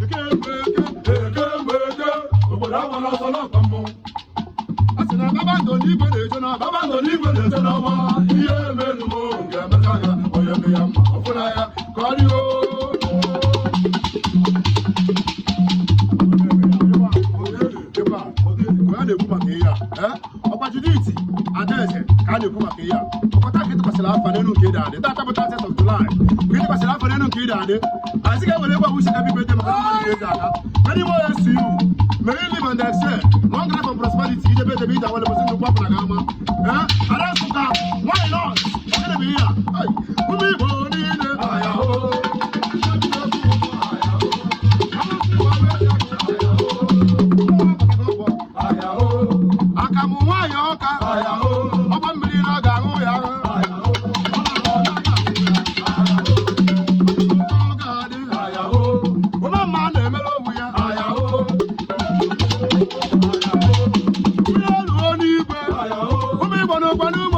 Eke bụ eke, eke bụ eke, obodo agbala ọsọ n'ọkwa mmọnwụ. A sị na kpakpando n'igwe na-eje na kpakpando n'igwe na-eje n'ọnwa. Ihe emelu m ga-emecha ya, onye me ya mma ọfụna ya ka ọ dị o. A na-ekwu maka ihe a, ọkwa Judith Adaeze ka a na-ekwu maka ihe a. Ọkwa taa ka ịtụkwasịrị afa n'elu nke ịda adị. Tata bụ 30th of July ka ịtụkwasịrị afa n'elu nke ịda adị. Anyị ga-ewere egwu awụsi happy birthday maka mmadụ ga-eze aka. Many more years to you. May you live and excel. Long life and prosperity. Ijebe ejebe ije awele kwesị ndụ kwapụrụ gị ama. Ee, Ada Nsụka, why not? Gịnị bụ ihe a? Ụmụ Igbo niile. Akamụ nwaanyị ọka, ọgba mmiri na ọ ga-aṅụ ya. Ụmụ mma na-emere onwe ya. Mmiri oluo n'igwe. Ụmụ Igbo n'ụkwa n'ụmụ.